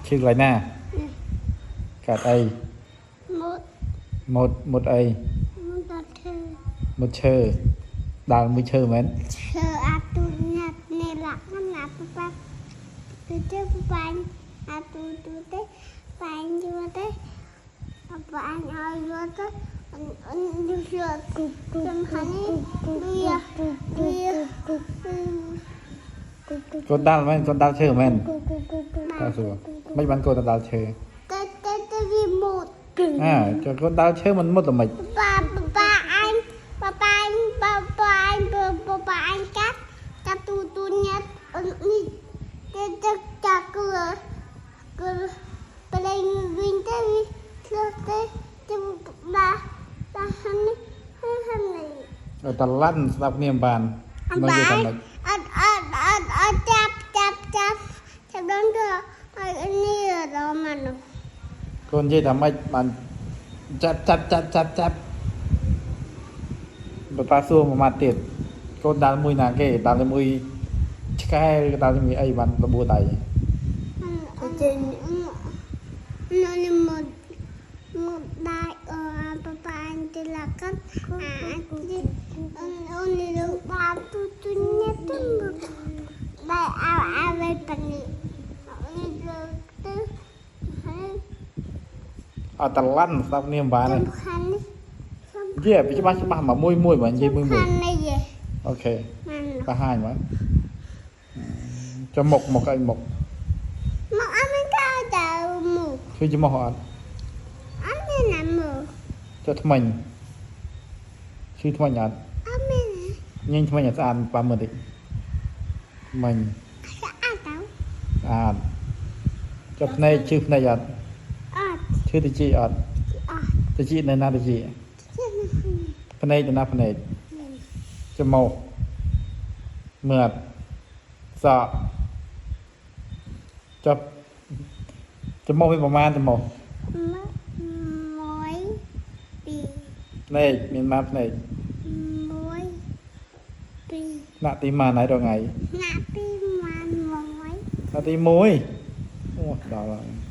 ឈឺកន្លែងណា នេះ កាត់អី មុត មុតមុតអី មុតដល់ឈើ មុតឈើដាល់មួយឈើមែន ឈើអាទូញាត់នេះលាក់ណាស់ប៉ាទៅទៅបាញ់អាទូទូទៅបាញ់យូរទៅបាញ់ឲ្យយូរទៅអនយូរសំខាន់នេះវាវា កូនដាល់មែនកូនដាល់ឈើមែនតើសួរមិនបានកូនដាល់ឈើ ទៅទៅទៅវាមុត អើចុះកូនដាល់ឈើមិនមុតល្មិច ប៉ាប៉ាអញប៉ាប៉ាអញប៉ាប៉ាអញប៉ាប៉ាអញកាត់កាត់ទូទូញាត់នេះទៅទៅចាគឺគឺប្រេងវិញទៅធ្លាក់ទៅទៅបាបាហានហាននេះ ឲ្យតឡាន់ស្ដាប់គ្នាមិនបាន អ មកនិយាយថាម៉េច ត់អត់អត់អត់ចាប់ចាប់ចាប់ចាប់ដល់ទៅឲ្យនេះរមនោះ កូននិយាយថាម៉េចបានចាប់ចាប់ចាប់ចាប់ចាប់បើប៉ាសួរមួយម៉ាត់ទៀតកូនដាល់មួយណាគេដាល់មួយឆ្កែឬក៏ដាល់មួយអីបានរបួសដៃ ទៅនោះមកមកដៃអប៉ាប៉ាអញទៅឡាកាត់អាអូននេះបាទូទូញ៉ាំទៅដៃអៅអៅវិញប៉នេះនេះទៅហើយ អត់តឡាន់ស្ដាប់គ្នាមិនបានទេ សំខាន់នេះ និយាយឲ្យច្បាស់ច្បាស់មកមួយមួយបើនិយាយមួយមួយ ខាន់នេះ OK ម៉ាន បង្ហាញមកចុះមុខមុខអីមុខ មកអត់មានកៅតើមក ឈឺច្រមុះអត់ អត់មានណាមក ចុះថ្មិញឈឺថ្មិញអត់ អត់មាន ញញថ្មិញអត់ស្អាតប៉ាមើលតិចថ្មិញ ស្អាតតើ ស្អាតចុះភ្នែកឈឺភ្នែកអត់ អត់ ឈឺតិចអត់ អត់ តិចនៅណាតិចភ្នែកនៅណាភ្នែកច្រមុះមើលសក់ចុះច្រមុះវាប្រហែលច្រមុះ មួយពីរ ភ្នែកមានប៉ុន្មានភ្នែក មួយពីរ ថ្នាក់ទីម៉ានហើយដល់ថ្ងៃ ណាពីរម៉ានមួយ ថ្នាក់ទី1អូដល់ហើយ